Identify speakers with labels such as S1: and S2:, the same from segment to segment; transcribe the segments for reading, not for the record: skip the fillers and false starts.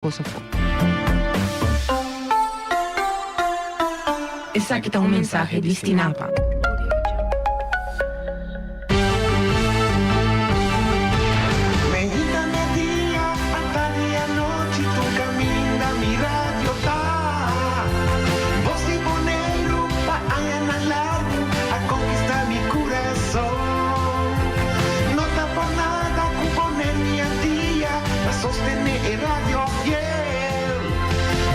S1: Kos afó. Esaki ta un mensahe di Stinapa.
S2: Meinta media, atardi anochi, tur kaminda mi radio ta. Bos di Boneiru pa añanan largu a konkistá mi kurason. No ta por nada ku pone mi al dia. Pa sostené e radio fiel.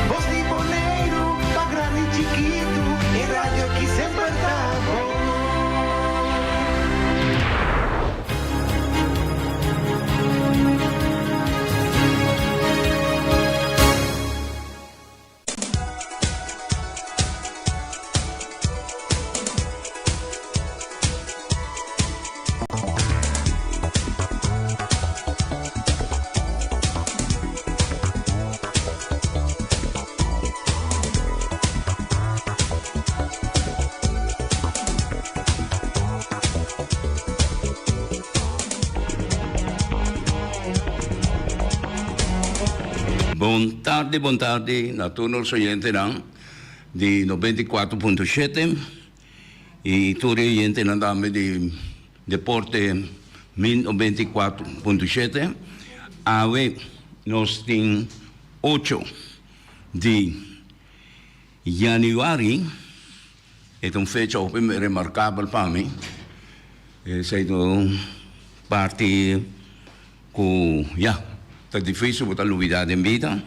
S2: Bos di Boneiru, pa grandi i chikitu, e radio aki semper ta bon.
S3: Bon tardi, bon tardi na tur nos oyentenan di 94.7 y tur e oyentenan tambe di Deporte 1094.7. Awe nos tin ocho di januari, e ta un fecha hopi remarkabel pa mi, esei ta un parti ku ya ta difisil bo ta lubida den bida,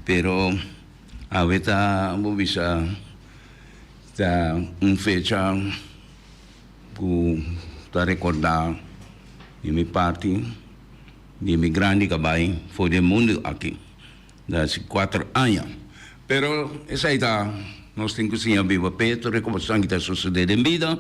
S3: pero awe ta bo bisa ta un fecha ku ta rekordá di mi parti di mi grandi ku a bai for di e mundu aki na si kuater aña. Pero esei ta nos tin ku siña biba p'e tur e kosnan ki ta sosodé den bida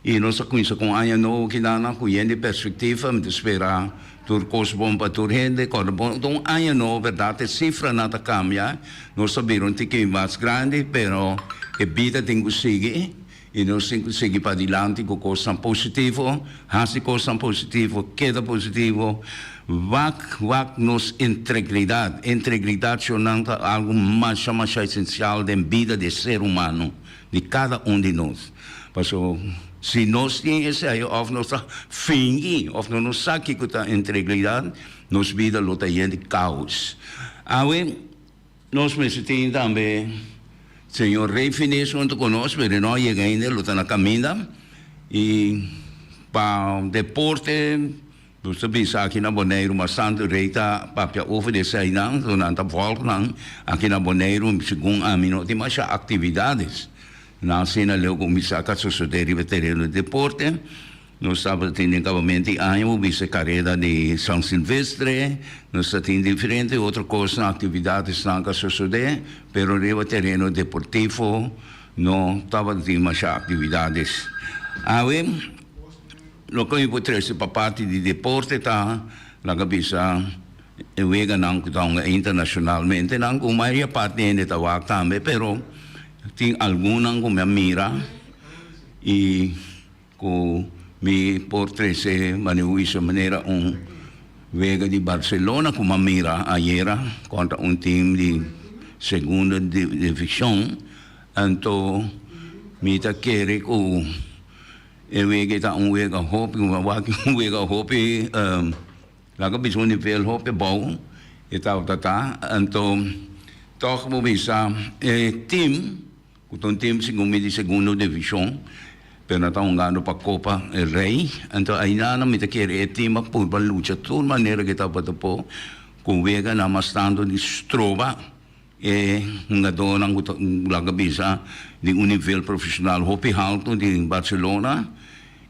S3: i nos a kuminsá ku un aña nobo kidana ku yen di perspektiva. Mi ta spera tur kos bon pa tur hende. Kòrda bon ta un aña nobo bèrdat e sifranan ta kambia, nos ta bira un tiki mas grandi pero e bida tin ku sigui. I nos tin ku sigui padilanti ku kosnan positivo, hasi kosnan positivo, keda positivo, wak wak nos integridat. Integridat shonnan ta algu masha masha esensial den bida di e ser humano, di kada un di nos. Paso si nos tin esei òf nos ta fingi òf nos no sa kiko ta integridat, nos bida lo ta yen di kaos. Awe. Nos mester tin tambe Señor Rey Finis hunto cu nos, pero e no a yega ainda, e lo ta na caminda. Y pa deporte, nos ta bisa aki na Boneiru mas tanto Rey ta papia over di eseinan, so nan ta volg nan aki na Boneiru, segun ami no tin masha actividades. Nan asina leu cu mi sa ca sosode riba e tereno di deporte. Nos tabata tin den kabamento di aña bo bisa kareda di San Silvestre, nos ta tin diferente otro kosnan, aktividadesnan ka sosodé, pero riba tereno deportivo no tabata tin masha aktividades. Awe loke mi por trese pa parti di deporte ta laga bisa e weganan ku ta hunga internashonalmente nan ku mayoria parti hende ta wak tambe, pero tin algunnan ku mi a mira i. Ku mi por trese manera wisa manera un wega di Barcelona ku m'a mira ayera kontra un team di segunda divishon. Anto mi ta kere ku e wega ta un wega hopi, mi a wak un wega hopi laga bisa un nivel hopi abou e tabata ta. Anto tòg bo bisa e team. Ku ta un tempu segun mi di segundo divishon, pero nan ta hungando pa Kopa El Rei. Anto ainda mi ta kere e tim a purba lucha tur manera ku e tabata por ku wega nan mas tantu di stroba e hungadónan ku ta laga bisa di un nivel profeshonal hopi haltu di Barcelona.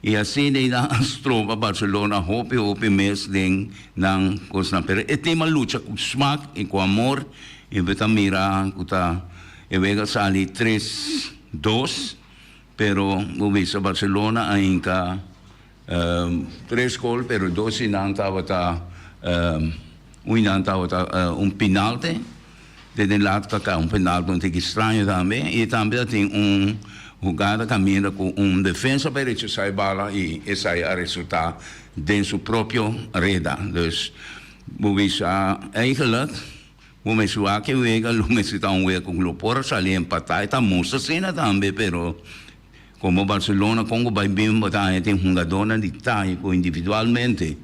S3: I asina ei nan a stroba Barcelona hopi hopi mes den nan kosnan. Pero e tim a lucha ku smak i ku amor i bo ta mira ku ta e wega sali tres dos pero bo bisa Barcelona a hinka tres gol pero dos di nan tabata un di nan tabata un pinalte. Den e laat kaka un penal un tiki straño tambe y tambe ta tin un hugada caminda cu un defensa pa e rechasa e bala y esai a resulta den su propio reda. Dus bo bisa eigenlijk. Bo mester wak e wega, lo mester ta un wega ku lo por a sali empatá. E ta mustra asina tambe, pero komo Barcelona kon ku bai bin bo ta haña tin hungadónan di tayo ku individualmente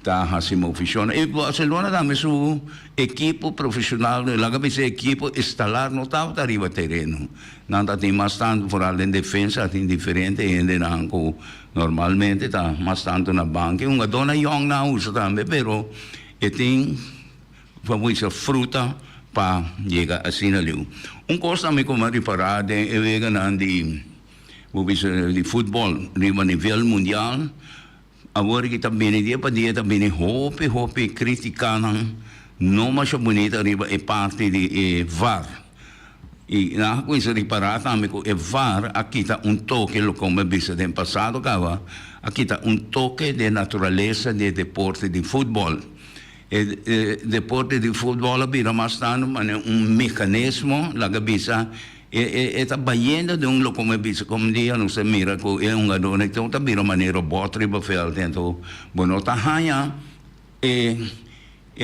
S3: ta hasi movishonnan. I Barcelona tambe su ekipo profeshonal, laga bisa ekipo estalar no tabata riba tereno. Nan ta tin mas tantu foral den defensa tin diferente hendenan ku normalmente ta mas tantu na banki. Hungadónan yòn nan a usa tambe, pero e tin. Pa mucha fruta pa yega asina liu. Un kos tambe ku mi a ripará den e weganan di bo bisa di futbòl riba nivel mundial, awor ki ta bini dia pa dia ta bini hopi hopi kritikanan no masha bunita riba e parti di e var. I nan a kuminsá ripará tambe ku e var a kita un toke, loke mi a bisa den pasado kaba, a kita un toke den naturalesa di e deporte di futbòl. E deporte di futbòl a bira mas tantu manera un mekanismo, laga bisa e ta bayendo den un loke mi a bisa ku un dia nos a mira ku e hungadónan ta bira manera robòt riba vèlt anto bo no ta haña e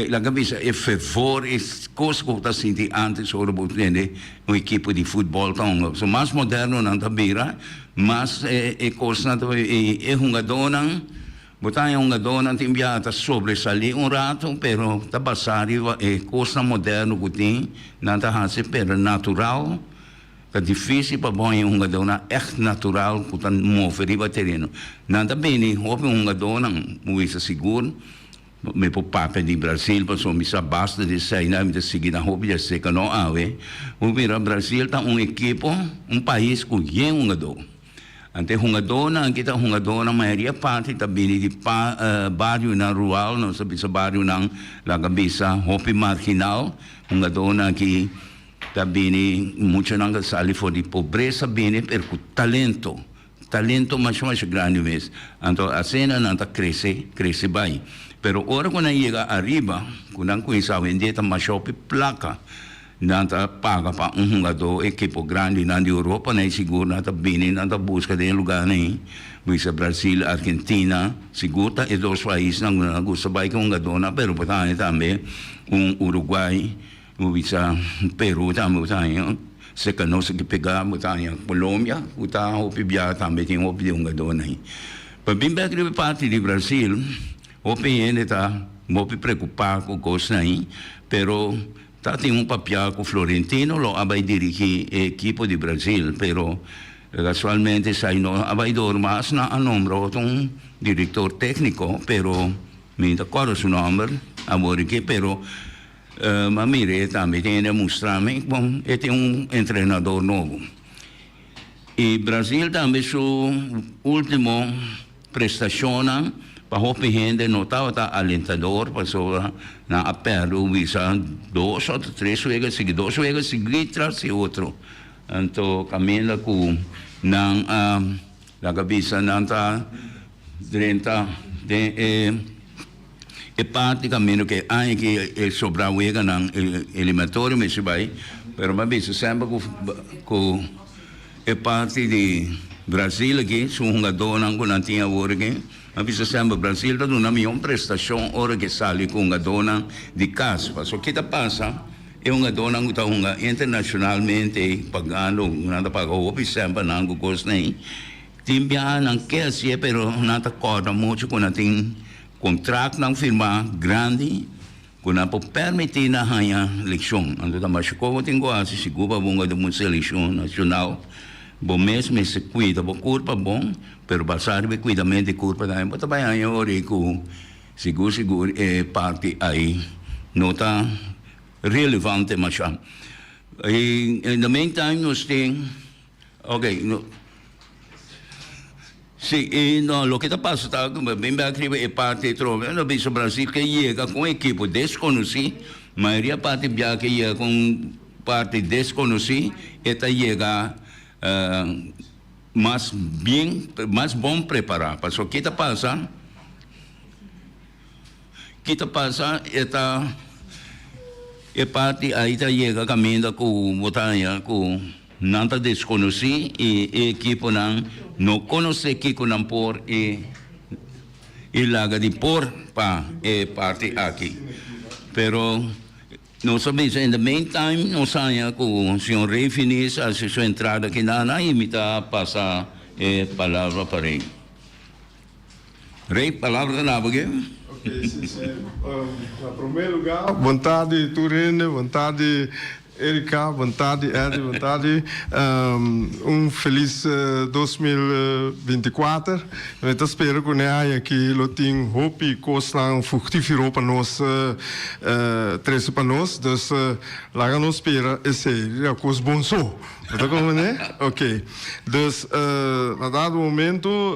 S3: laga bisa e fervor e kos ku bo ta sinti ántes ora bo tende un ekipo di futbòl ta hunga. So mas moderno nan ta bira mas e kosnan ta e hungadónan. Bo ta haña hungadónan tin biaha ta sobresalí un ratu, pero ta basá riba e kosnan moderno ku tin, nan ta hasi pero natural. Ta difísil pa bo haña hungadónan ègt natural ku ta move riba tereno. Nan ta bini hopi hungadónan, bo bisa sigur, mi por papia di Brasil pasobra mi sa basta di esei, mi ta sigui nan hopi dje seka no awe. Bo mira Brasil ta un ekipo, un pais ku yen hungadó. Ante hungadónan aki ta hungadónan mayoria parti ta bini di pa barionan rural, nos ta bisa barionan laga bisa hopi marginal. Hungadónan aki ta bini muchanan ta sali for di pobresa bini pero ku talento, talento masha masha grandi mes. Anto asina nan ta krese, krese bai. Pero ora ku nan yega ariba ku nan kuminsá wende ta masha hopi plaka. Nan ta paga pa un hungadó ekipo grandinan di Europa nan sigur nan ta bini nan ta buska den e lugarnan ei, bisa Brasil, Argentina, sigur ta e dos paisnan ku nan a gusta bai ku hungadónan pero bo ta haña tambe un Uruguay, bo bisa Peru tambe bo ta haña serka nos aki pegá bo ta haña Colombia ku ta hopi biaha tambe tin hopi di hungadónan ei. Pa bin bek riba e parti di Brasil hopi hende ta hopi preokupá ku kosnan ei pero. Ta tin un papia cu Florentino lo a bay dirigi e ekipo di Brazil, pero casualmente esai no a bay door mas. Nan a nombra otro un director tecnico, pero mi ta corda su nomber awor aki, pero m'a mir'e tambe tin hende a mustra mi con e tin un entrenador nobo. Y Brazil tambe su ultimo Prestashonnan pa hopi hende no tabata alentador pasobra nan a pèrdè un bisa dos òf tres wega sigui, dos wega sigui tras di otro. Anto kaminda ku nan a laga bisa nan ta drenta den e e parti kaminda ku e aña ki e sobrá weganan eliminatorio mester bai, pero mi a bisa semper ku ku. E parti di Brasil aki, su hungadónan ku nan tin awor aki, a bisa semper Brasil ta duna mihó prestashon ora ke sali ku hungadónan di kas. Pasobra ki ta pasa, e hungadónan ku ta hunga internashonalmente pagando, nan ta paga hopi semper nan ku kosnan ei, tin biaha nan ke hasié pero nan ta kòrda muchu ku nan tin kontraktnan firmá grandi. Ku nan por permití nan haña lekshon. Anto ta masha kobo tin ku hasi sigur pa bunga den un selekshon nashonal. Bo mes mester kuida bo kurpa bon, pero basá riba e kuidamentu di kurpa tambe bo ta bai haña ora ei ku sigur sigur e parti ei no ta relevante masha. In the meantime nos tin, okay. Si, i no, loke ta pasa ta ku mi bin bek riba e parti atrobe, no bisa Brasil ke yega ku un ekipo deskonosí, mayoria parti bia ke yega ku un parti deskonosí e ta yega mas bien, mas bon prepará. Pasobra ki ta pasa? Ki ta pasa e ta e parti ai ta yega kaminda ku bo ta haña ku nan ta deskonosí i e ekiponan no konosé kiko nan por i i laga di por pa e parti aki. Pero. Nos a bisa in the meantime nos haña ku señor Rey Finis a hasi su entrada kinana i mi ta pasa e palabra pa Rey. Rey, palabra ta na bo ke.
S4: Ok, si, si. Na prome lugar, bon tardi tur hende, bon tardi Erika, bon tardi Eddy, bon tardi. Un felis 2024. Mi ta spera ku n'e aña aki lo tin hopi kosnan fruktifero pa nos trese pa nos. Dus laga nos spera esei. Ya kos bon so. Bo ta komprendé? Ok. Dus na dado momento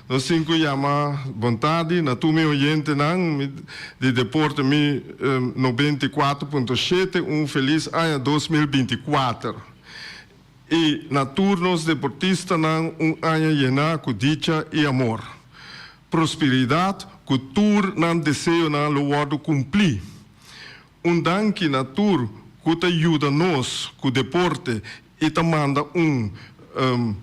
S4: nos tin ku yama bon tardi na tur mi oyentenan di Deporte Mi 94.7 un felis aña 2024. I na tur nos deportistanan un aña yená ku dicha i amor. Prosperidat ku tur nan deseonan lo wòrdu kumplí. Un danki na tur ku ta yuda nos ku deporte i ta manda un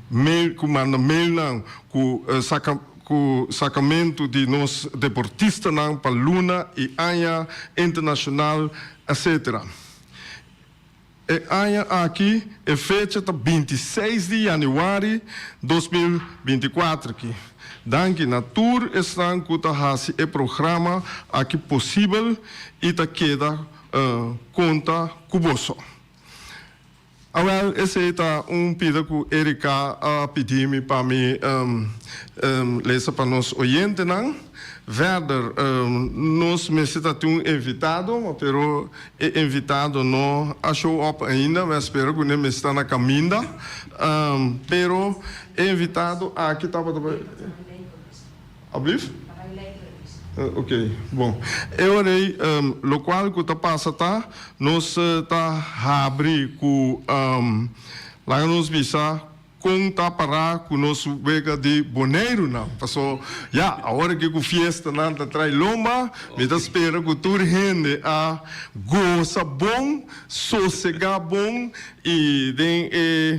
S4: mail ku manda mailnan ku saka ku sakamentu di nos deportistanan pa luna i aña internashonal etc. E aña aki e fecha ta 26 di yanüari 2024 ki. Danki na tur esnan ku ta hasi e programa aki posibel i ta keda konta ku boso. Awel esei ta un pida ku Erika a pidi mi pa mi lesa pa nos oyentenan. Verder nos mester ta tin un invitado, pero e invitado no a show up ainda, mi a spera ku ne mester ta na kaminda. Pero e invitado aki tabata bai. Ablief? Ok, bon. E ora ei lokual ku ta pasa ta nos ta habri ku laga nos bisa Kon ta pará ku nos wega di Boneirunan? Paso, ya, awor aki ku fiestanan ta trai lomba, mi ta spera ku tur hende a gosa bon, sosegá bon i den e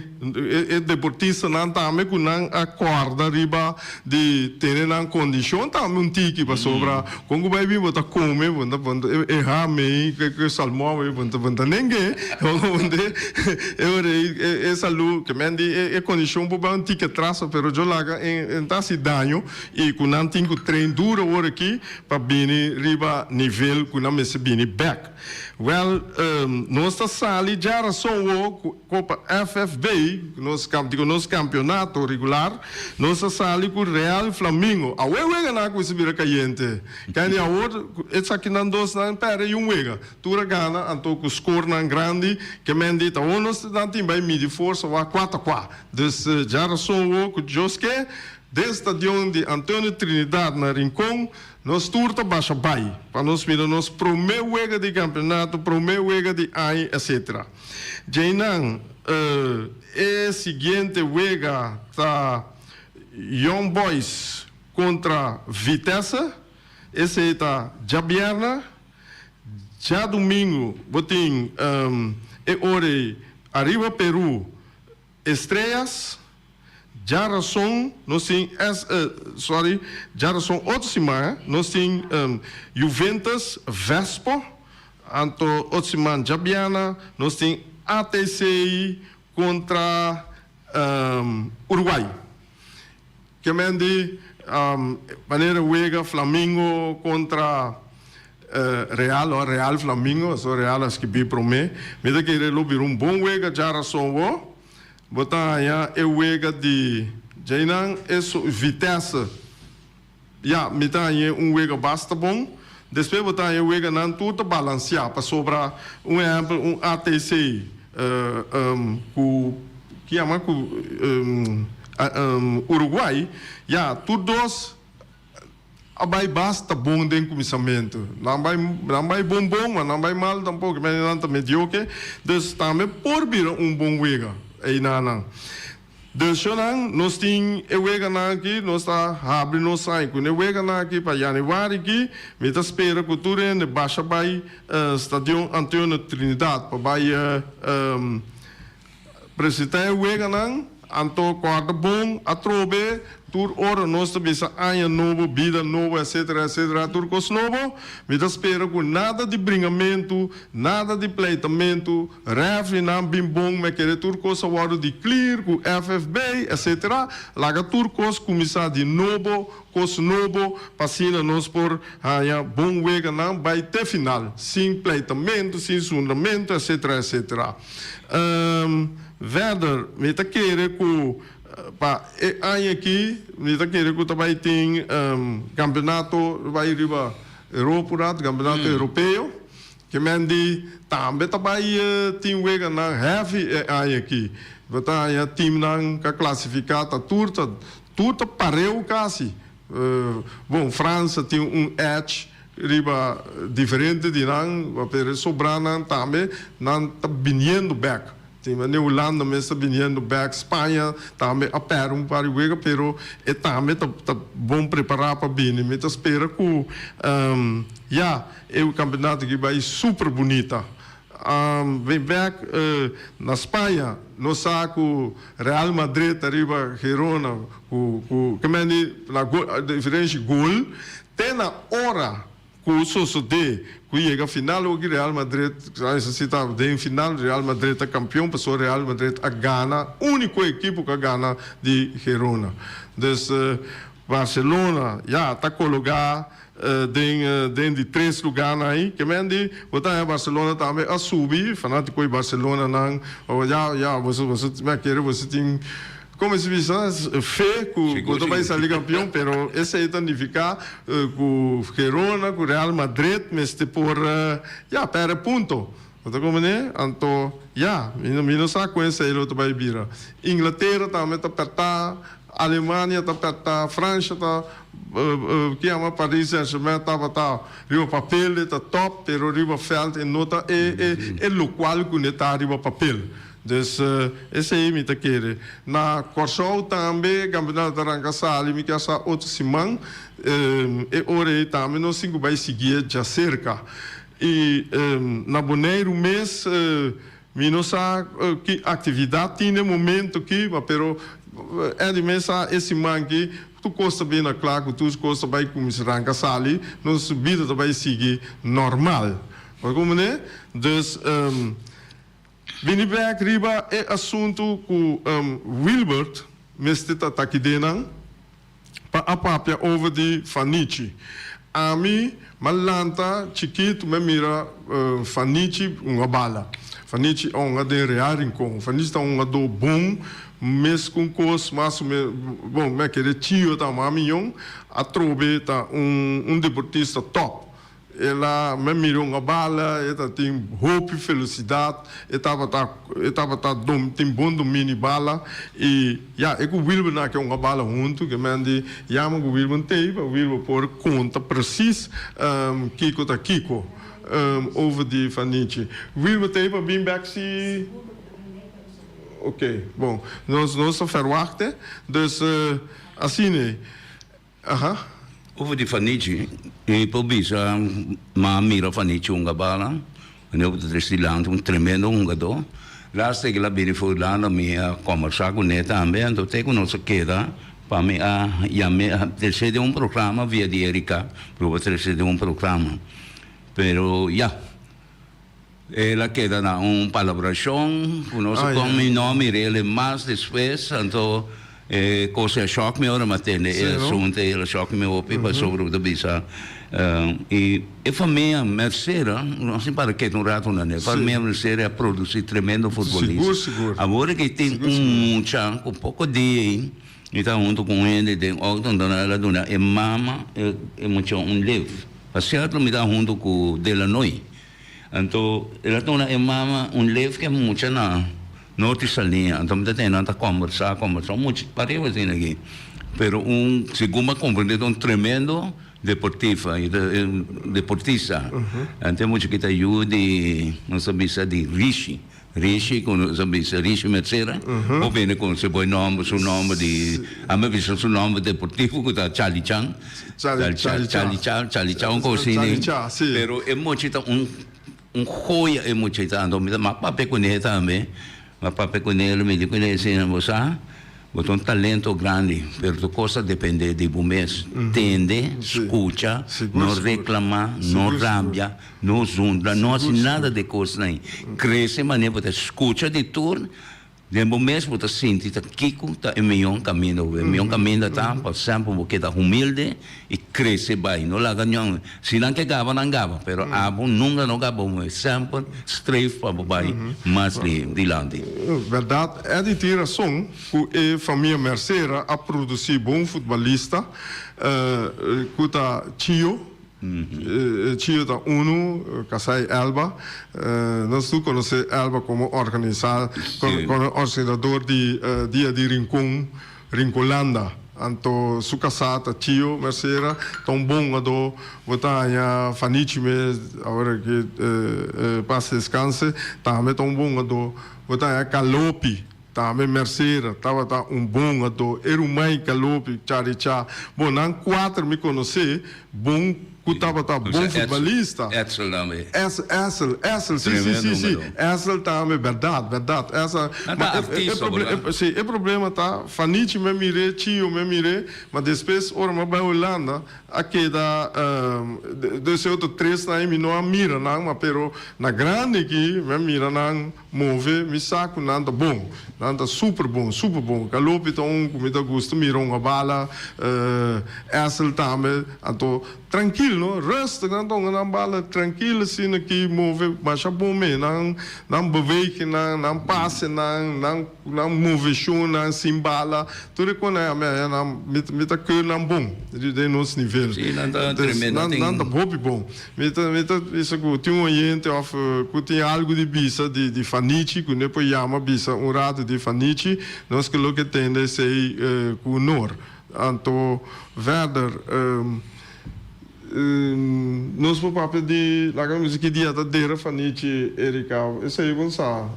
S4: e deportistanan tambe ku nan a kòrda riba di tene nan kondishon tambe un tiki pasobra kon ku bai bin bo ta kome bo ta bo ta e hame ei ku e salmon ei bo ta bo ta nenge e ora ei e salu ke men di e kondishon por bai un tiki atras pero yo laga en ta hasi daño i ku nan tin ku train duro awor aki pa bini riba nivel ku nan mester bini bek. Wèl nos ta sali djarason wo ku Kopa FFB, nos digo nos kampionato regular, nos a sali ku Real Flamingo. Awe wega nan a kuminsa bira kayente. Kende awor esakinan dos nan pèrdè i un wega. Tur a gana anto ku skornan grandi. Ke men di ta awor nos nan tin bai midi forsa wak kua ta kua. Dus djarason wo ku Dios ke den stadion di Antonio Trinidad na Rincon Nos tur ta basha bai pa nos mira nos prome wega di campeonato, prome wega di aña etc. Djeinan e siguiente wega ta Young Boys contra Vitesse, esey ta djabièrnè. Djadumingu bo tin e ora ei Arriba Peru Estrellas. Djarason nos tin S sorry djarason otro siman nos tin Juventus Vespo anto otro siman djabiana nos tin ATC kontra Uruguay ke men di manera wega Flamingo kontra Real o Real Flamingo so Real a skibi prome mi ta kere lo bira un bon wega djarason wo. Bo ta haña e wega di djeinan e su Vitesse. Ya, mi ta hañ'é un wega basta bon. Despues bo ta haña e weganan tur ta balansiá, pasobra un ehèmpel un ATC ku ki yama ku Uruguay, ya, tur dos. A bai basta bon den kuminsamentu. Nan bai nan bai bon bon, ma nan bai mal tampoko. Mene nan ta medioke. Dus tambe por bira un bon wega einanan. Dus shonan, nos tin e weganan aki, nos ta habri nos sain ku e weganan aki pa yanüari aki. Mi ta spera ku tur hende basha bai Stadion Antonio Trinidad pa bai presentá e weganan. Anto kòrda bon atrobe, tur ora nos ta bisa aña nobo, bida nobo, etcetera, etcetera, tur kos nobo. Mi ta spera ku nada di bringamentu, nada di pleitamentu, rèfrinan bin bon, mi a kere tur kos a wòrdu di clear ku FFB, etcetera. Laga tur kos kuminsá di nobo, kos nobo, pa asina nos por haña bon weganan bai te final, sin pleitamentu, sin zundramentu, etcetera, etcetera. Verder, mi ta kere ku pa e aña aki mi ta kere ku ta bai tin kampeonato bai riba Europa un rato, kampeonato europeo. Ke men di tambe ta bai tin weganan heavy e aña aki. Bo ta haña teamnan ka klasifiká ta tur ta tur ta pareu kasi. Bon, Fransa tin un edge riba diferente di nan, pero e sobranan tambe nan ta biniendo bek. Tin manera Hulanda mes ta biniendo bek, Spaña tambe a pèrdè un par di wega, pero e tambe ta ta bon prepará pa bini. Mi ta spera ku ya e kampeonato aki bai super bunita. Bin bek na Spaña nos sa ku Real Madrid ta riba Girona ku ku ke men di na diferensha gol te na ora Ku sosodé ku yega final oki Real Madrid si ta den final Real Madrid ta kampion pasobra Real Madrid a gana uniko ekipo ku a gana di Girona. Dus Barcelona ya ta kologá den den di tres lugánan ei. Ke men di bo ta haña Barcelona tambe a subi fanátiko di Barcelona nan ya ya boso boso mi a kere boso tin Como si bisa fe cu bo ta bay sali campeon, pero esey ta nifica cu Girona cu Real Madrid mester por ya perde punto. Bo ta comprende? Anto ya, mi no sa con esey lo ta bay bira. Inglatera tambe ta perta, Alemania ta perta, Francia ta ki yama Paris Saint Germain tabata riba papel e ta top, pero riba veld e no ta e locual cu ne ta riba papel. Dus esei mi ta kere. Na Kòrsou tambe kampeonato ta ranka sali, mi kier sa otro siman. E ora ei tambe nos tin ku bai siguié djaserka. I na Boneiru mes mi no sa ki aktividat tin den momento aki, ma pero Eddy mes sa e siman aki tur kos ta bini na kla ku tur kos ta bai kuminsá ranka sali, nos bida ta bai sigui normal. Bo ta komprendé? Dus. Bini bek riba e asuntu ku Wilbert mester ta takidenan pa a papia over di Fanichi. Ami m'a lanta chikitu m'a mira Fanichi hunga bala. Fanichi a hunga den Real Rincon. Fanichi ta un hungadó bon, mes ku un kos mas o menos, bon mi a kere Chio ta mas miyon, atrobe ta un deportista top. El a me mira un bala, e ta tin hopi felisidat, e tabata e tabata dom tin bon domini bala i ya e ku Wilber nan a ke hunga bala huntu ke men di yama ku Wilber tei pa Wilber por konta presis kiko ta kiko over di Fanichi. Wilber tei pa bin bek si ok bon nos nos ta verwachtte dus asina. Aha.
S3: Over di Fanichi, mi por bisa m'a mira Fanichi hunga bala, mi a tres dilanti, un tremendo hungadó. Laatste ke el a bini for Hulanda mi a kombersá kuné tambe, anto te ku nos a keda pa mi a yam'é a tres'é den un programa via di Erika, proba tres'é den un programa. Pero ya. El a keda na un palabrashon ku nos a kon mi no mir'el mas despues, anto e kos a shòk mi ora mi a tende e asuntu ei, el a shòk mi hopi pasobra bo ta bisa i e famia Mercera, nos tin para keda un rato na ne, famia Mercera a produsi tremendo futbolista. Awor ke tin un mucha ku poko dia ei mi ta huntu ku un hende den outo anto el a duna e mama e mucha un lef, pa sierto mi ta huntu ku Delanoy. Anto el a duna e mama un lef ke mucha na Norte Saliña. Anto mi ta tene nan ta kombersá, kombersá un mucha pareu asina aki. Pero un, segun mi a komprendé ta un tremendo deportiva, e ta deportista. Anto e mucha ki ta yu di, nos ta bisa di Rishi. Rishi ku nos a bisa Rishi Mercera, bo bini konosé bo e nòmber, su nòmber di, ami a bisa su nòmber deportivo ku ta Charlie Chan,
S4: Charlie Chan,
S3: Charlie Chan, Charlie Chan un kos asina,
S4: Charlie Chan, si.
S3: Pero e mochi ta un un joya e mochi ta, anto mi ta, mi a papia kuné tambe, mi a papia kuné, mi di kuné asina, bo sa. Bo ta un talento grandi, pero tur cos ta depende di bo mes. Tende, scucha, no reclama, no rabia, no zundra, no haci nada di e cosnan ei. Crece manera bo ta scucha di tur, den bo mes bo ta sinti ta kico ta e miyon caminda. E miyon caminda ta pa semper bo keda humilde y crece bay. No laga niun, si nan ke gaba, nan gaba, pero abo nunca no gaba bo mes. Semper streef pa bo bay mas dilanti.
S4: Berdad, Eddy tin rason cu e famia Mercera a produci bon futbalista cu ta Chio, Chio ta unu, Casai Elba, nos tur conoce Elba como organisa, como organisador di Dia di Rincon, Rincolanda. Anto su casá ta Chio Mercera, ta un bon hungadó. Bo ta haña Fanichi mes, awor aki pas descanse, tambe ta un bon hungadó. Bo ta haña Calopi, tambe Mercera tabata un bon hungadó. E ruman Calopi, Charichá. Bon, nan cuater mi conoce bon cu tabata bon futbalista.
S3: Edsel tambe.
S4: Edsel, Edsel, si, si, si, si. Edsel tambe, berdad, berdad. Edsel.
S3: Nan ta artista, bo,
S4: Si, e problema ta, Fanichi mi a mir'é, Chio mi a mir'é, ma despues ora mi a bai Hulanda, a keda, dus e otro tresnan ei mi no a mira nan, ma pero na grandi aki mi a mira nan move, mi sa cu nan ta bon, nan ta super bon, super bon. Calopi ta un cu mi ta gusta mira hunga bala, Edsel tambe, anto Trankil no, rustig nan ta hunga nan bala trankil asina ki move masha bon me, nan nan bewegingnan, nan pasenan, nan nan moveshonnan sin bala, tur e konan ami haña nan mi mi ta keur nan bon den nos nivel.
S3: Sí, nan ta tremendo
S4: Nan nan ta hopi bon. Mi ta mi ta bisa ku tin un oyente òf ku tin algu di bisa di di Fanichi ku ne por yama bisa un rato di Fanichi, nos ke loke tende esei ku honor. Anto verder nos por papia di laga mi bisa ki dia ta dera Fanichi Erika esei bon sa.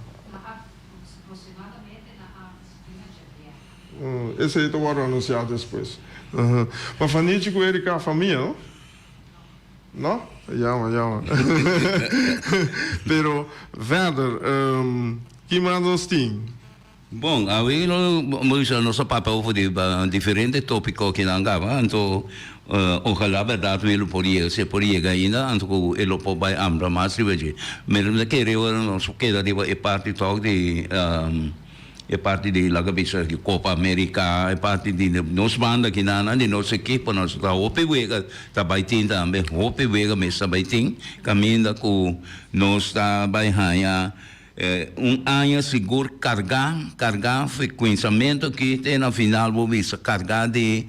S4: Esei ta wòrdu anunsiá despues. Ma Fanichi ku Erika famia no? No? Jammer jammer. Pero verder ki mas nos tin?
S3: Bon, awe lo bisa nos a papia over di diferente topico ki nan gaba, anto ojalá berdad mi lo por yega, si e por yega ainda, anto cu e lo por bay amplia mas riba dje. Pero mi ta kere ora nos keda riba e parti tok di e parti di laga bisa di Copa America, e parti di nos banda kinan di nos ekipo, nos ta hopi wega ta bay tin tambe, hopi wega mes ta bay tin, caminda cu nos ta bay haya. Un aña sigur carga, carga frecuenciamento aki te na final bo bisa carga di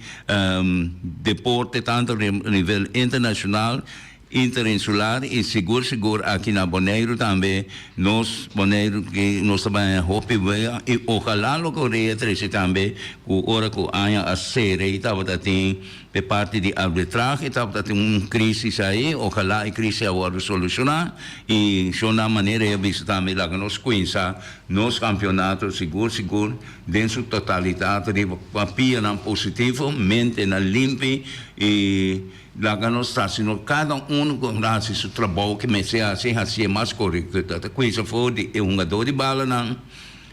S3: deporte tanto riba nivel internacional, interinsular y sigur sigur aki na Boneiru tambe nos Boneiru ki nos ta baña hopi wega y ojalá lo Korea trece tambe cu ora cu aña a cera y tabata tin E parti di arbitrahe tabata tin un crisis ahi, ojalá e crisis a wordo soluciona y shona manera e a bisa tambe laga nos cuinsa nos campeonato sigur sigur den su totalidad riba papianan positivo, mentenan limpi y laga nos ta sino cada uno cu haci su trabou ke mester haci, haci'e mas corecto ta cuinsa for di e hungador di balanan.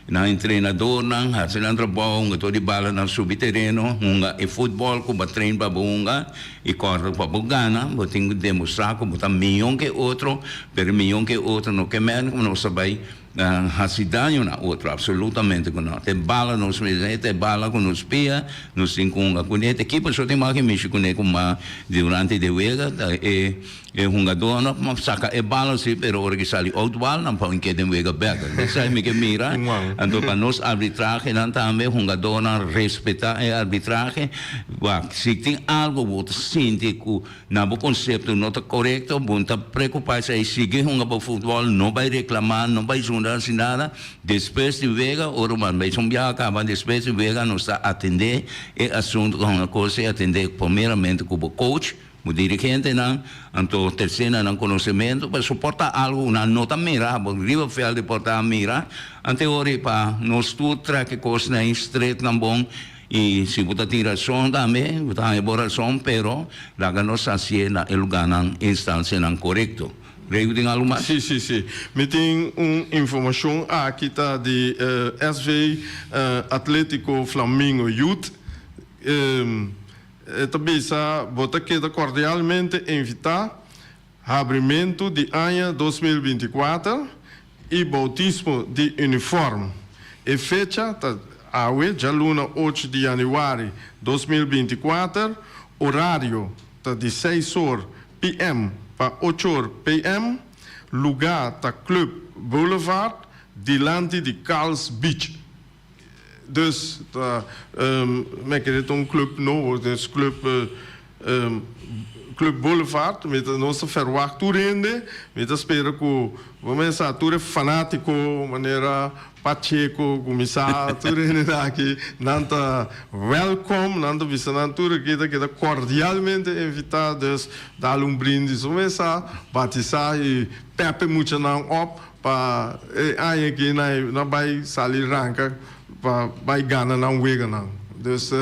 S3: Nan entrenadornan hasi nan trabou, hunga tur di balanan subi tereno, hunga e futbòl ku bo a train pa bo hunga i kòrda pa bo gana, bo tin ku demostrá ku bo ta mihó ke otro, pero mihó ke otro no ke mèn ku nos ta bai hasi daño na otro, apsolutamente ku no. Ta e bala nos mester, e ta e bala ku nos pia, nos tin ku hunga kuné. Ta ekipo so tin mas ke mishi kuné ku mas durante di wega, ta e. E hungadónan a saka e bala si, pero ora ki sali out bal nan pon keda den wega bèk. Esei mi ke mira. Anto pa nos arbitrahenan tambe hungadónan respetá e arbitrahe. Wak, si tin algu bo ta sinti ku na bo konsepto no ta korekto, bo no ta preokupá esei, sigui hunga bo futbòl, no bai reklamá, no bai zunda hasi nada. Despues di wega, ora bo a bai un biaha kaba, despues di wega nos ta atendé e asuntu ku hunga kos ei, atendé primeramente ku bo coach. Bo dirigentenan, anto tercena nan conocemento pa soporta algo cu nan no ta mira, bo riba veld di por ta mira, ante ora y pa nos tur trek e cosnan y stret nan bon y si bo ta tin razon tambe bo ta haña bo razon pero laga nos hacié na e lugarnan instancianan corecto. Rey bo tin algo mas?
S4: Si, si, si. Mi tin un informacion aki ta di SV Atletico Flamingo Youth. E ta bisa bo ta keda cordialmente invita Habrimentu di aña 2024 i boutismo di uniform. E fecha ta awe djaluna ocho di yanüari 2024, orario ta di seis or PM pa ocho or PM, lugá ta Club Boulevard dilanti di Carl's Beach. Dus ta mi a kere ta un club nobo, dus club Club Boulevard, mi ta nos ta verwacht tur hende, mi ta spera ku bo mester sa tur e fanatiko manera Pacheco ku mi sa tur hende aki nan ta welkom, nan ta bisa nan tur aki ta keda cordialmente invita, dus dal un brindis bo mester sa batisa i pep e muchanan op. Pa e aña aki nan bai sali ranka pa bai gana nan weganan. Dus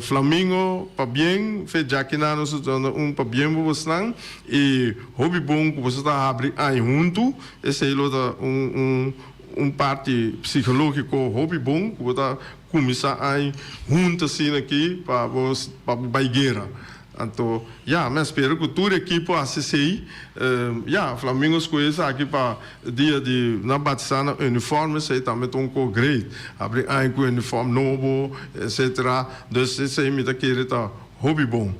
S4: Flamingo pabien fe djaki nan nos ta duna un pabien pa bosnan y hopi bon cu boso ta habri aña hunto esey lo ta un un parti psicologico hopi bon cu bo ta cuminsa aña hunto asina aki pa bo pa bo bai guera. Anto, ya, mi a spera ku tur ekipo hasi esei. Ya, Flamingo skohe esaki pa dia di nan batisá nan uniform, esei tambe ta un ko great. Habri aña ku uniform nobo, etcetera. Dus esei mi ta kere ta hopi bon.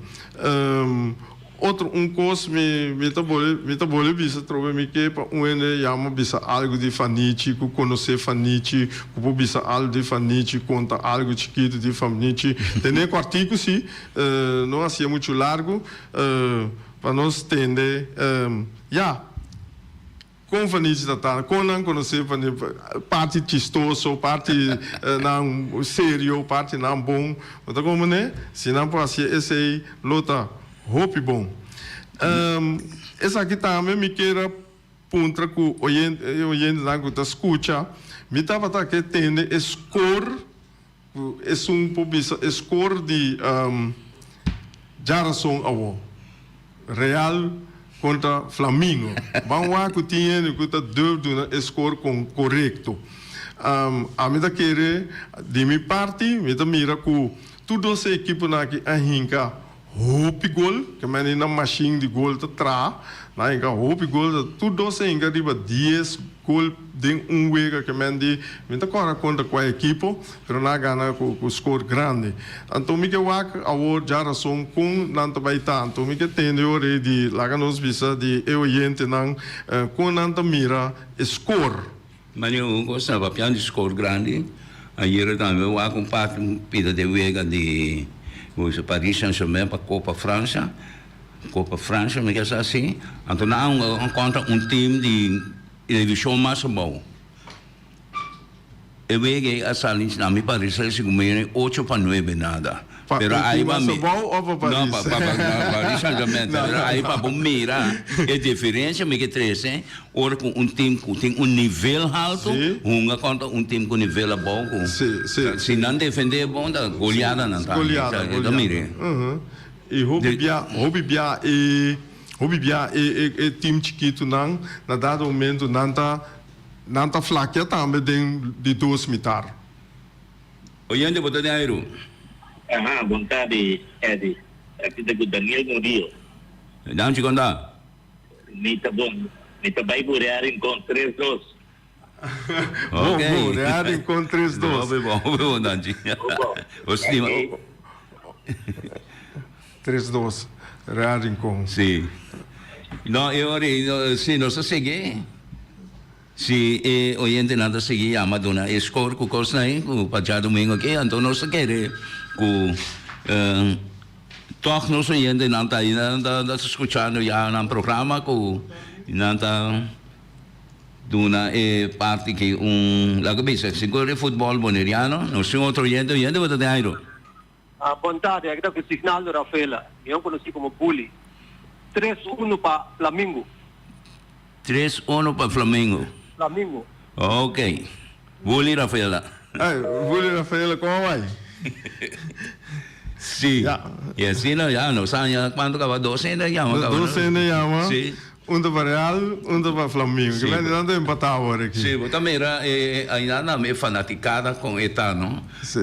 S4: Otro un kos mi mi ta bole mi ta bole bisa trobe mi ke pa un hende yama bisa algu di Fanichi ku konosé Fanichi ku por bisa algu di Fanichi konta algu chikitu di Fanichi. Tene kòrtiku si. No hacié mucho largo pa nos tende ya con Fanichi ta ta, con nan conoce Fanichi, parti chistoso, parti nan serio, parti nan bon, bo ta comprende? Si nan por hacié esey lo ta hopi bon. Esaki tambe mi kier a puntra cu oyente, e oyentenan cu ta scucha, mi tabata ke tende e score. Ku esun por bisa e skor di djarason awo, Real kontra Flamingo. Ban wak ku tin hende ku ta durf duna e skor kon korekto. Ami ta kere di mi parti mi ta mira ku tur dos e ekiponan aki a hinka hopi gol, ke mende nan mashin di gol ta traha, nan a hinka hopi gol, tur dos a hinka riba dies gol den un wega, ke mende mi ta kòrda kontra kua ekipo, pero nan a gana ku skor grandi. Anto mi ke wak awor djarason kon nan ta bai ta, anto mi ke tende ora ei di laga nos bisa di e oyentenan kon nan ta mira e skor.
S3: Mane un cos ta papiando di score grandi, ayera tambe wak un parti un pida de wega di Paris Saint Germain pa Copa Francia, Copa Francia mi ke sa si, anto nan a hunga contra un team di division mas abao. E wega ei a sali na mi parecer segun mi ocho pa nuebe nada.
S4: Pa
S3: Pero
S4: un
S3: ahí
S4: team
S3: pa
S4: mas
S3: mi
S4: abou of pa
S3: No,
S4: Paris?
S3: pa, pa, pa, pa Paris Saint-Germain.
S4: No,
S3: Pero
S4: no,
S3: ahí
S4: no.
S3: pa bo mira e diferencia mi ke trece ora ku un team ku tin un nivel halto
S4: Sí.
S3: hunga kontra un team ku nivel abou ku
S4: Sí, sí,
S3: si
S4: sí.
S3: nan defende bon ta goleada nan ta
S4: Goleada,
S3: Ta
S4: goleada.
S3: mire.
S4: Ujú. I hopi
S3: De-
S4: bia, hopi bia e, hopi bia e, e, e team chikitunan na dado momento nan ta, nan ta flakia tambe den di dos mitar.
S3: Oyente bo ta den airu.
S5: Aha, bon tardi Eddy. Aki ta ku Daniel Murillo.
S3: Danchi kon ta?
S5: Mi ta bon. Mi ta bai ku Real Rincon tres dos.
S4: Bon,
S3: Ok.
S4: bon, Real Rincon tres dos.
S3: Hopi bon, hopi bon danchi.
S5: Bon.
S3: Bo stima.
S4: Tres dos, Real Rincon.
S3: Si. No, e ora ei, no, si nos ta sigui. Si e oyentenan ta sigui yama duna e score ku kosnan ei ku pa djadumingu aki, anto nos ta kere ku tòg nos oyentenan ta ainda ta skuchando ya nan programa ku nan ta duna e parti aki un laga bisa sigur e futbòl boneriano. Nos tin otro oyente, oyente bo ta den airo.
S6: Bon tardi, aki ta ku Signaldo Rafaela, mihó konosí komo Bully. Tres uno pa Flamingo.
S3: Tres uno pa Flamingo.
S6: Flamingo.
S3: Ok. Bully Rafaela.
S4: Ay, Bully Rafaela, komo a bai?
S3: Sí.
S4: Ya.
S3: Y asina ya, nos a haña cuanto caba? Dos hende a yama caba, no?
S4: Dos hende a yama.
S3: Sí.
S4: Un ta pa Real, un ta pa Flamingo.
S3: Sí.
S4: Ke mende nan ta empatá awor aki.
S3: Sí, bo ta mira e ainda nan e fanaticada con e ta, no?
S4: Sí.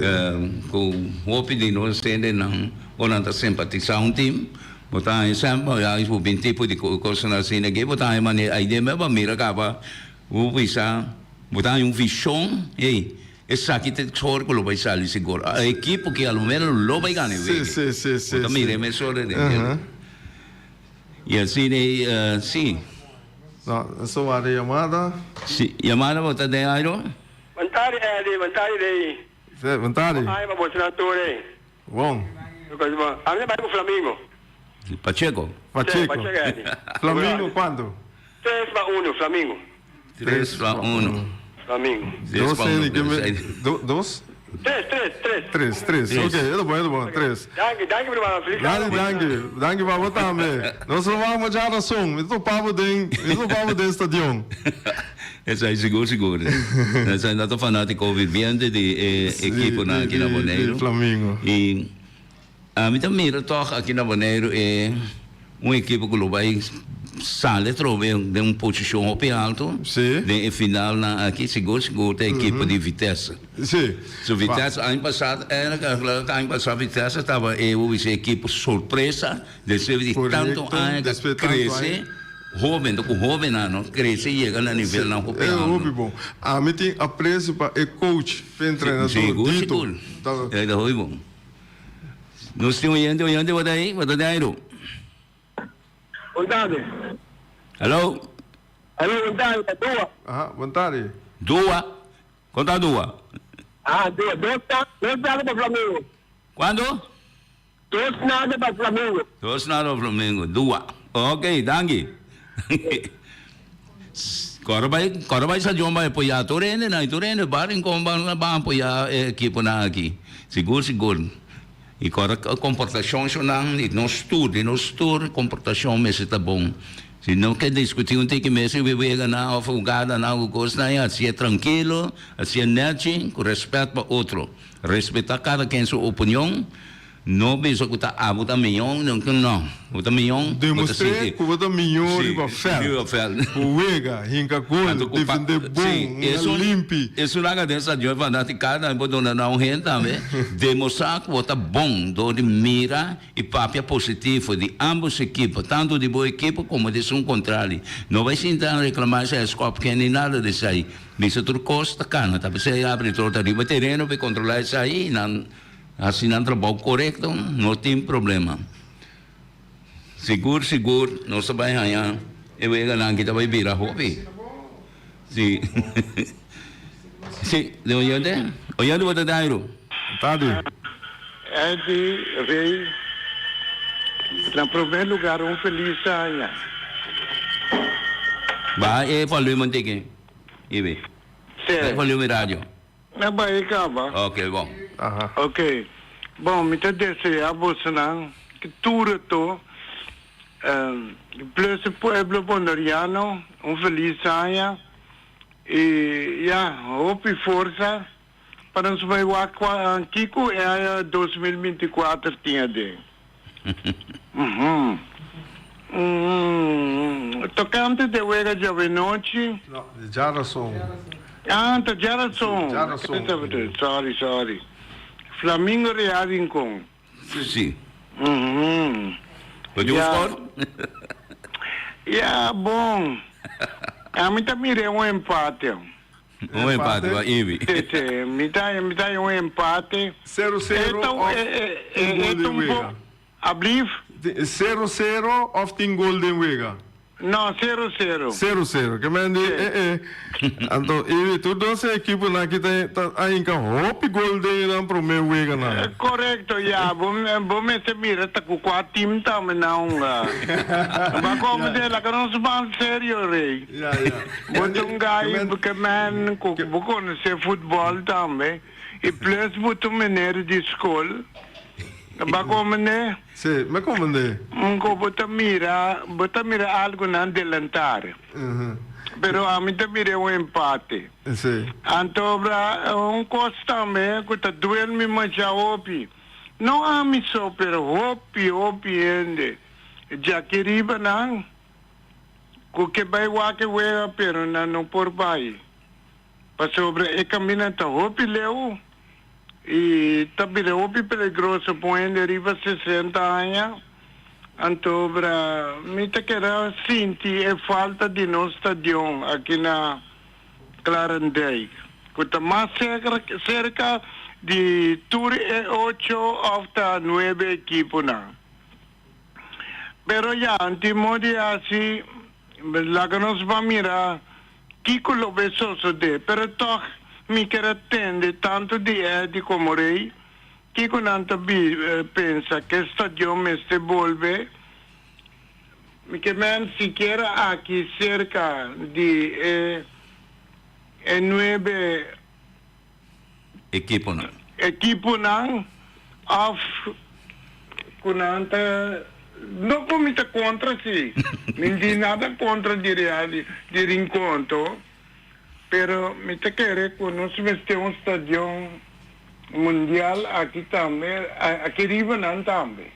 S3: Cu hopi di nos hendenan ora nan ta simpatisa un team, bo ta haña semper ya bo bin tipo di cosnan asina aki, bo ta haña manera ai den bo mira caba bo bisa bo ta haña un vision, hey, esaki ta e sor cu lo bay sali sigur. E ekipo aki a lo menos lo bay gana e
S4: Sí,
S3: wega.
S4: sí, sí, sí,
S3: Bo ta mira
S4: sí.
S3: e mesora den. Y asina e si.
S4: No, eso wak e yamada.
S3: Si, yamada bo ta den airo?
S6: Bon tardi Eddie, bon tardi Rey.
S4: Si, bon tardi.
S6: Bon aña pa boso nan tur ey.
S4: Bon.
S6: Bon, ami ta bai ku Flamingo.
S3: Pacheco.
S4: Pacheco.
S6: Si, Pacheco Eddie.
S4: Flamingo cuanto?
S6: Tres pa uno, Flamingo.
S3: Tres pa uno.
S6: Flamingo.
S3: Tres pa uno.
S4: Dos?
S6: Tres, tres, tres.
S4: Tres, tres. Ok, e ta bon, e ta bon. Tres.
S6: Danki, danki prima. Feliz
S4: Danki, danki. Danki pa bo tambe. Nos lo wak dja rason. Mi ta topa bo den, mi ta topa bo den stadion.
S3: Esei sigur, sigur. Esei nan ta fanatiko viviente di e ekiponan aki na Boneiru.
S4: Di Flamingo.
S3: I Ami ta mira tòg aki na Boneiru e un ekipo ku lo bai sali atrobe den un posishon hopi alto den e finalnan aki, sigur sigur ta e ekipo di Vitesse. So Vitesse aña pasá, eigenlijk aña pasá Vitesse tabata e bo bisa ekipo sorpresa despues di tantu aña ta krese hoben, ta ku hobennan no krese yega na nivelnan hopi alto.
S4: E hopi bon. Ami tin apresio pa e coach, pa e entrenador
S3: Sigur
S4: Dito.
S3: sigur. E ta hopi bon. Nos tin oyente, oyente bo ta ahí? Bo ta den airu?
S6: Bon tarde.
S3: Hello?
S6: Hello, bon tarde, ta Dua.
S4: Aha, bon tarde.
S3: Dua? Kon ta Dua?
S6: Ah, Dua. Dos ta, dos nada pa Flamengo.
S3: Cuanto?
S6: Dos nada pa Flamengo.
S3: Dos nada pa Flamengo. Dua. Ok, danki. Kòrda bai, kòrda bai stadion bai apoyá tur hendenan i tur hende ba Rincon ban ban apoyá e ekiponan aki. Sigur sigur. I kòrda komportashon shonnan di nos tur, di nos tur komportashon mester ta bon. Si no ke diskutí un tiki mester wi weganan òf hugadanan ku kosnan i hasié trankilo, hasié nèchi ku rèspèt pa otro. Respetá kada ken su opinion. No bisa ku ta abo ta mion, no, no. Bo ta mion, bo ta
S4: Demostr'é
S3: sinti.
S4: ku bo ta mion
S3: Sí,
S4: riba vèlt.
S3: riba vèlt.
S4: Ku wega, hinka gol,
S3: Anto ku pa,
S4: defendé bon,
S3: sí,
S4: hunga
S3: esun,
S4: limpi.
S3: esun laga den stadion fanaticada bo duna nan un hende tambe. Demostrá ku bo ta bon dor di mira i papia positivo di ambos ekipo, tantu di bo ekipo komo di esun kontrali. No bai sinta reklamá esei a skòp ken ni nada di esei. Bisa tur kos ta kana, ta p'esei arbitro ta riba tereno pa e kontrolá esei i nan. Hasi nan trabou korekto, no tin problema. Sigur sigur nos ta bai haña e weganan ki ta bai bira hopi. Si. Si, de oyente? Oyente bo ta Dairo?
S4: Tadi.
S7: Eddie Rey, Na prome lugar un feliz aña.
S3: Baha e volumen tiki, Ibi.
S7: Si.
S3: E volumen radio.
S7: Na bai caba.
S3: Ok, bon.
S7: Ok. Bon, mi ta desea bosonan ki tur e to, plus e pueblo Boneriano un feliz aña y ya, hopi forsa pa nos bai wak kico e aña 2024 tin aden. Tocante de wega djawe-nochi.
S4: No, di djarason.
S7: Ah, ta djarason.
S4: Djarason.
S7: Sorry, sorry. Flamingo Real Rincon.
S3: Si. Bo tin un score?
S7: Ya, bon. Ami ta mira un empate.
S3: Un empate pa Ivy.
S7: Si, si. Mi ta, mi ta un empate.
S4: Sero sero of tin gol den wega?
S7: Ablief?
S4: Sero sero of tin gol den wega?
S7: No, sero sero.
S4: Sero sero. Ke men di eh eh. Anto Ivy, tur dos e ekiponan aki ta ta a hinka hopi gol den nan prome weganan.
S7: Korekto, ya. Bo bo mester mira ta ku kua team tambe nan hunga. Ba komo di laga nos ban serio, Rey.
S4: Ya, ya.
S7: Bo ta un guy ke men ku bo konosé futbòl tambe i plus bo ta un meneer di skol. Ba komende?
S4: Sí, me komende.
S7: Ku bo ta mira, bo ta mira algonan delantar. Pero ami ta mira un empate.
S4: Sí.
S7: Anto bra un kos tambe ku ta duel mi masha hopi. No ami so pero hopi hopi hende djaki riba nan. Ku ke bai wak e wega pero nan no por bai pasobra e kaminda ta hopi leu i ta bira hopi peligroso pa un hende riba 60 aña. Anto bra mi ta keda sinti e falta di nos stadion aki na Klarendijk ku ta mas serka di tur e ocho òf ta nuebe ekiponan. Pero ya, tin modo di hasi, laga nos ban mira kiko lo bay sosode. Pero tog mi kier a tende tanto di Eddy como Rey kiko nan ta pensa ke stadion mester bolbe. Mi ke men sikiera aki serka di e e nuebe.
S3: Ekiponan.
S7: Ekiponan of ku nan ta no ku mi ta kontra si mi no tin nada kontra di Real di Rincon to pero mi ta kere ku nos mester un stadion mundial aki tambe aki riba nan tambe.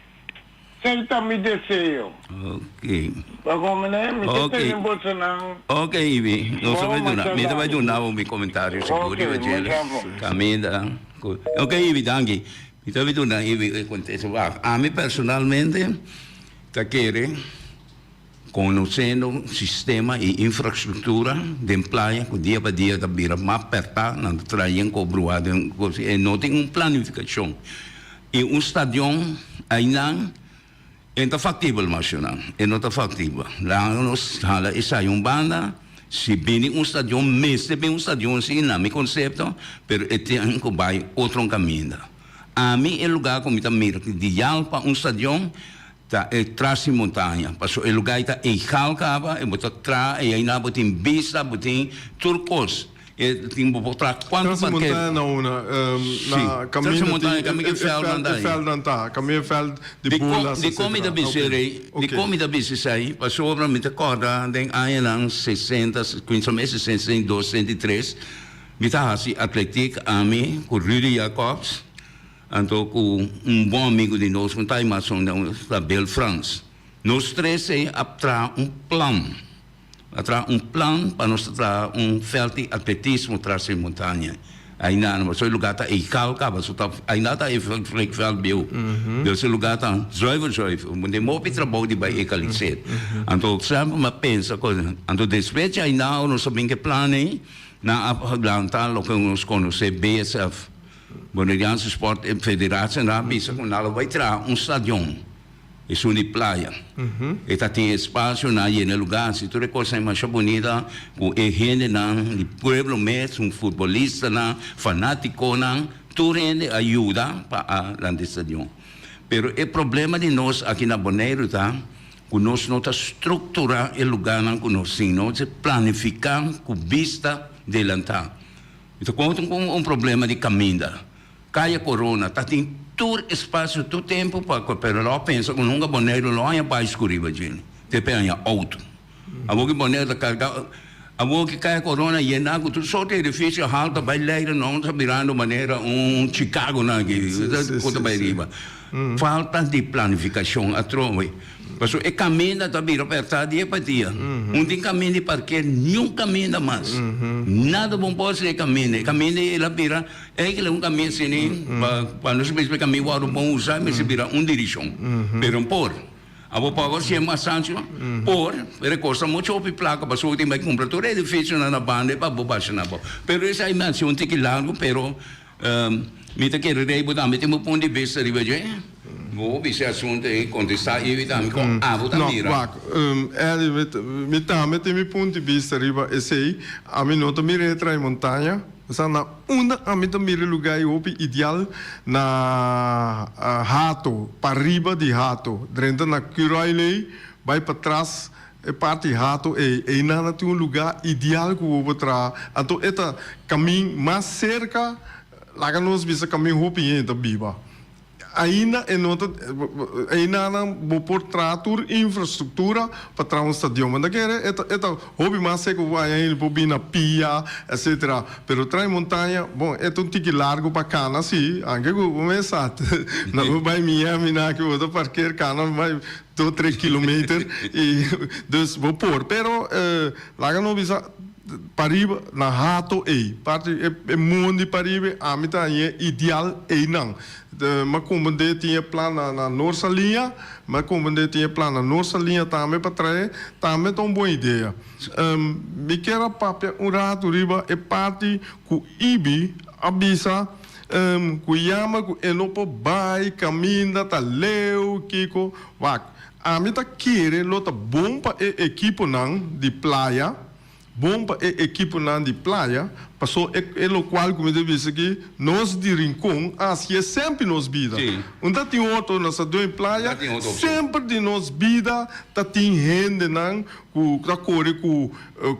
S7: Esei ta mi deseo.
S3: Ok.
S7: Pasobra mi ta tene bosonan.
S3: Ok, Ibi. Nos ta bai duna. Mi ta bai duna bo mi comentario sigur riba djele. Caminda. Ok, Ibi, danki. Mi ta bai duna Ibi e contesto. Wak, ami personalmente ta kere conociendo sistema y infrastructura den playa cu dia pa dia ta bira mas perta, nan ta traha yen cobruha den cos y no tin un planificacion. Y un stadion aynan e no ta factibel mas yo nan, e no ta factibel. Laga nos hala esai un banda, si bini un stadion mester bin un stadion si na mi concepto, pero e tin cu bay otro caminda. Ami e lugar cu mi ta mira ideal pa un stadion ta e tras di montaña, pasobra e lugar ei ta egal caba, e bo ta traha ei aynan bo tin bista, bo tin tur cos. E tin bo por traha cuanto
S4: Tras di
S3: parke.
S4: montaña na una,
S3: Sí,
S4: na
S3: tras di
S4: caminda
S3: montaña,
S4: tin
S3: caminda
S4: e
S3: e veldnan
S4: veld,
S3: ta
S4: e
S3: ahí.
S4: veldnan ta, caminda e veld di
S3: Di con,
S4: bolas,
S3: di con mi ta
S4: etcetera.
S3: bisa
S4: Oké,
S3: rey, di
S4: oké.
S3: con mi ta bisa esei, pasobra mi ta corda den añanan 60, cuminsamentu 60, 62, 63, mi ta haci atletiek ami cu Rudy Jacobs, anto cu un bon amigo di nos, un tai mason, ta Bill Frans. Nos tres ei a traha un plan. A traha un plan pa nos ta traha un veld di atletismo tras e montaña. Ainda no, pasobra e lugar ta egal caba, so ta ainda ta e veld bieu. Dus e lugar ta zuiver zuiver. Bo tin hopi trabou di bay egaliseer. Anto semper mi a pensa cu, anto despues di ainda nos a bin cu e plan ey, nan a lanta loke nos conoce BSF, Boneriaanse Sport Federatie, nan a bisa cu nan lo bay traha un stadion. Esun di playa. E ta tin espacio na yena lugar si tur e cosnan masha bunita cu e hendenan di pueblo mes, un futbolistanan, fanaticonan, tur hende a yuda pa a lanta e stadion. Pero e problema di nos aki na Boneiru ta cu nos no ta structura e lugarnan cu nos tin, nos ta planifica cu bista delanta. Mi ta conta cu un problema di caminda. Kaya Corona ta tin tur espacio tur tempo pa pero lo a pensa cu nunca Boneiru lo haña baisco riba dje te pe haña auto. Awor ki Boneiru ta carga awor ki Kaya Corona yena cu tur sorto edificio halto bay leira no ta birando manera un Chicago nan aki cu ta bay riba. Falta di planificacion atrobe. Pasobra e caminda ta bira perta dia pa dia. Un tin caminda di parkeer niun caminda mas. Nada bon por haci e caminda. E caminda el a bira Eigenlijk un caminda asina pa pa nos mester caminda wòrdu bon usa mester bira un direccion. Pero no por. Abo pa awor si e mas ancho por, pero e costa mucho hopi placa pasobra tin bai cumpra tur e edificionan na banda pa bo basha na abou. Pero esai mi haci un tiki largo pero mi ta kere rei bo tambe tin bo punto di bista riba dje. Bo bisa e asunto ei contesta Iwi tambe con abo ta mira.
S4: No, wak, Eddie, mi tambe tin mi punto di bista riba esei. Ami no ta mira e trae montaña. Sa na unda ami ta mira e lugá ei hopi ideal na Hato, pariba di Hato. Drenta na Curoil ei, bai patras e parti Hato ei. Einan a tin un lugá ideal ku bo por traha. Anto e ta kamin mas serka, laga nos bisa kamin hopi hende ta biba. Ainda e no ta, einanan bo por traha tur infrastructura pa traha un stadion. Bo ta kere e ta e ta hopi mas seco ku aña hende por bin na pia etcetera. Pero tra'i montaña, bon e ta un tiki largo pa cana si, anke ku bo mes sa na bo bai Miami na aki bo ta parkeer cana bai dos tres kilometer y dus bo por. Pero laga nos bisa. Pariba na hato ei, parti e mondi pariba ami ta hañ'é ideal einan. M'a komprendé tin e plan na na Noord Saliña, m'a komprendé tin e plan na Noord Saliña tambe pa trae, tambe ta un bon idea. Mi kier a papia un ratu riba e parti ku Ibi a bisa ku yama ku e no por bai kaminda ta leu kiko. Wak, ami ta kere lo ta bon pa e ekiponan di playa. Bon pa e ekiponan di playa, paso e e lokual ku mi ta bisa aki, nos di Rincon a hasié semper nos bida.
S3: Sí.
S4: Un ta tin otro, nos ta duen playa,
S3: Ta tin otro opshon.
S4: semper di nos bida ta tin hendenan ku ta kore ku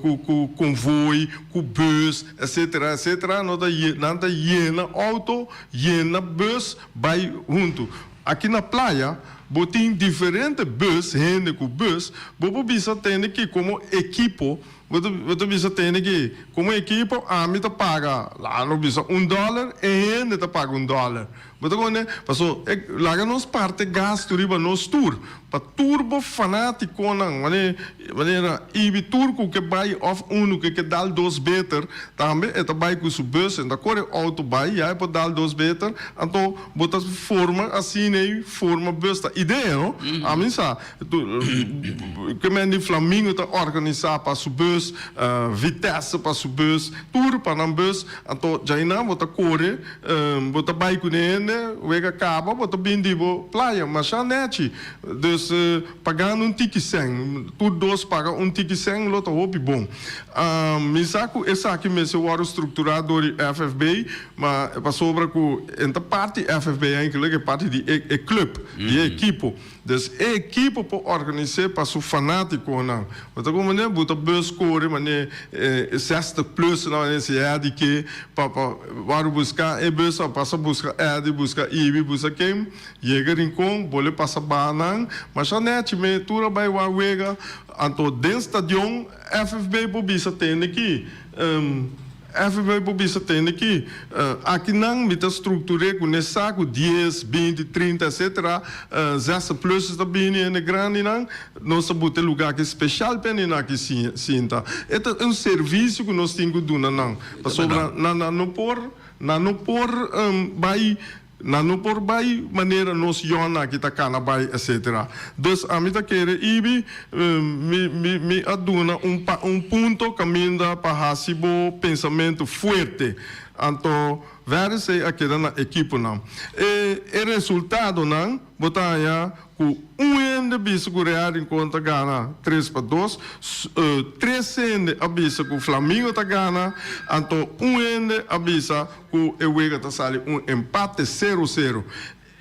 S4: ku ku konvoi, ku bus, etsetera, etsetera, no ta ye nan ta yena outo, yena bus bai huntu. Aki na playa bo tin diferente bus, hende ku bus, bo por bisa tende ki komo ekipo, bo ta bo ta bisa tende ki komo ekipo ami ta paga, laga nos bisa un dòler, e hende ta paga un dòler. Bo ta konde? Paso e laga nos parte gastu riba nos tur, pa tur bo fanatikonan, mane manera Ibi tur ku ke bai òf unu ku ke dal dos beter, tambe e ta bai ku su bus, e ta kore outo bai, ya e por dal dos beter, anto Bo ta forma asina ei forma bus ta idea no ami sa ke men di flamingo ta organisa pa su bus vitesse pa su bus tur pa nan bus anto djainan bo ta kore bo ta bai ku hende wega kaba bo ta bin di bo playa masha nechi dus pagando un tiki sen tur dos paga un tiki sen lo ta hopi bon mi sa ku esaki mester wòrdu struktura dor di FFB. Ma pasobra ku e ta parti FFB eigenlijk, e parti di e e club, di e ekipo. Dus e ekipo por organis'é pa su fanátikonan. Bo ta komprendé? Bo ta bus kore manera e 60 plus nan manera si Eddy ke pa pa wòrdu buska e bus a pasa buska Eddy, buska Ibi, buska ken, yega Rincon, bole pasa baha nan. Masha nèchi me tur a bai wak wega. Anto den stadion FFB por bisa tende ki. FB por bisa tende ki aki nan mi ta struktur'é ku ne sa ku dies, 20, 30 etcetera zestig pluses ta bini hende grandinan nos ta buta e lugá aki speshal pa hende aki sinta. E ta un servisio ku nos tin ku duna nan pasobra nan nan no por nan no por bai Nan no por bai manera nos yònnan aki ta kana bai etcetera. Dus ami ta kere Ibi, mi mi mi a duna un pa un punto kaminda pa hasi bo pensamentu fuerte. Anto Verse a keda na ekiponan. E e resultadonan bo ta haña Ku un hende bisa ku Real Rincon ta gana tres pa dos, tres hende a bisa ku Flamingo ta gana, anto un hende a bisa ku e wega ta sali un empate sero sero.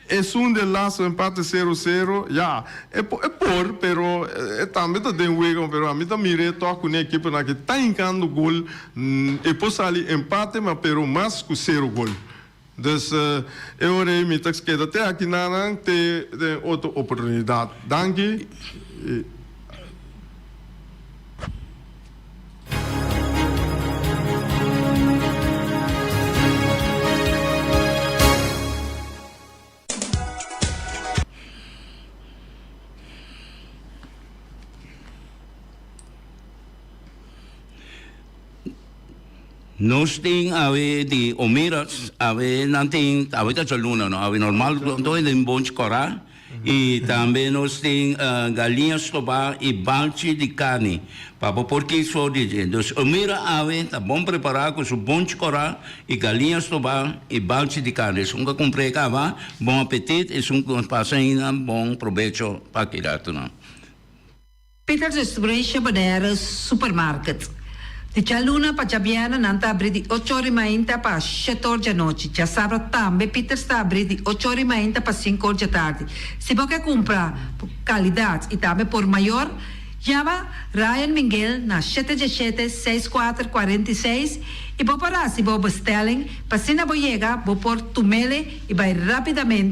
S4: Esun de lasto empate sero sero, ya, e por, e por, pero e tambe ta den wega, pero ami ta mir'é tòg ku ne ekiponan aki ta hinkando gol, e por sali empate, ma pero mas ku sero gol. Dus e ora ei mi ta keda te aki nanan te den otro oportunidat. Danki.
S3: Nos tin awe di Omiras, awe nan tin, awe ta djaluna no, awe normal todo hende tin bonchi kòrá i tambe nos tin galiña stobá i balchi di karni pa bo por kis for di dje. Dus Omira awe ta bon prepará ku su bonchi kòrá i galiña stobá i balchi di karni. Esun ku a kumpr'é kaba, bon apetit, esun ku pasa ainda, bon probecho pa kidatunan.
S8: Peters Distribution Bonaire Supermarket. Di djaluna pa djabièrnè nan ta abrí di ocho or di mainta pa shete or djanochi. Djasabra tambe Peters ta abrí di ocho or di mainta pa sinku or djatardi. Si bo ke kumpra por kalidat i tambe por mayor, yama Ryan Minguel na shete djeshete, seis kuater, 46 i bo por hasi bo bestelling pa asina bo yega bo por tumele i bai rápidamente.